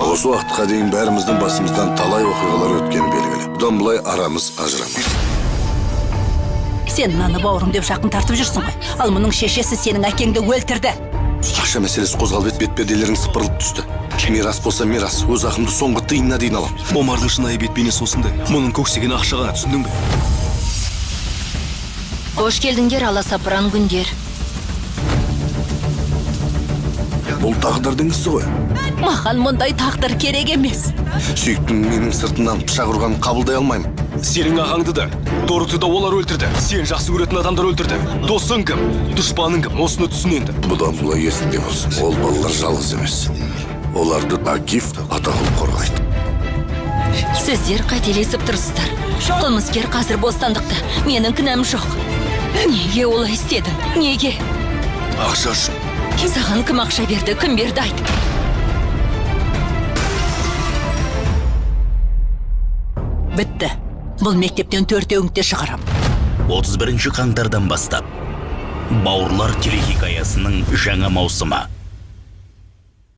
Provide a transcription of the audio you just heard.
Осы уақытқа дейін бәріміздің басымыздан талай оқиғалар өткені белгілі. Бұдан былай арамыз ажырамас. Сен мынаны бауырым деп жақын тартып жүрсің ғой. Ал мұның шешесі сенің әкеңді өлтірді. Ақша мәселесі қозғалып еді, бетперделерің сыпырылып түсті. Мирас болса мирас, өз ақымды соңғы тиынына дейін алам. Омардың шынайы бет бейнесі осындай. Мұның көксеген ақша ғана, түсіндің бе? Қош келдіңдер, аласапыран күндер. Бұл тағдырдың ісі ғой. Маған мұндай тағдыр керек емес. Сүйіктім менің сыртымнан пышақ ұрғанын қабылдай алмаймын. Сенің ағаңды да, Дороты да олар өлтірді. Сен жақсы көретін адамдар өлтірді. Досың кім? Дұшпаның кім? Осыны түсін енді. Бұдан былай есіңде болсын. Ол балалар жалғыз емес. Оларды Акиф Атағұл қорғайды. Сіздер қателесіп тұрсыздар. Қылмыскер қазір бостандықта. Менің кінәм жоқ. Неге олай істедің? Неге? Ақша үшін. Саған кім ақша берді? Кім берді, айт. Бітті. Бұл мектептен төртеуіңді де шығарам. 31 қаңтардан бастап Бауырлар телехикаясының жаңа маусымы.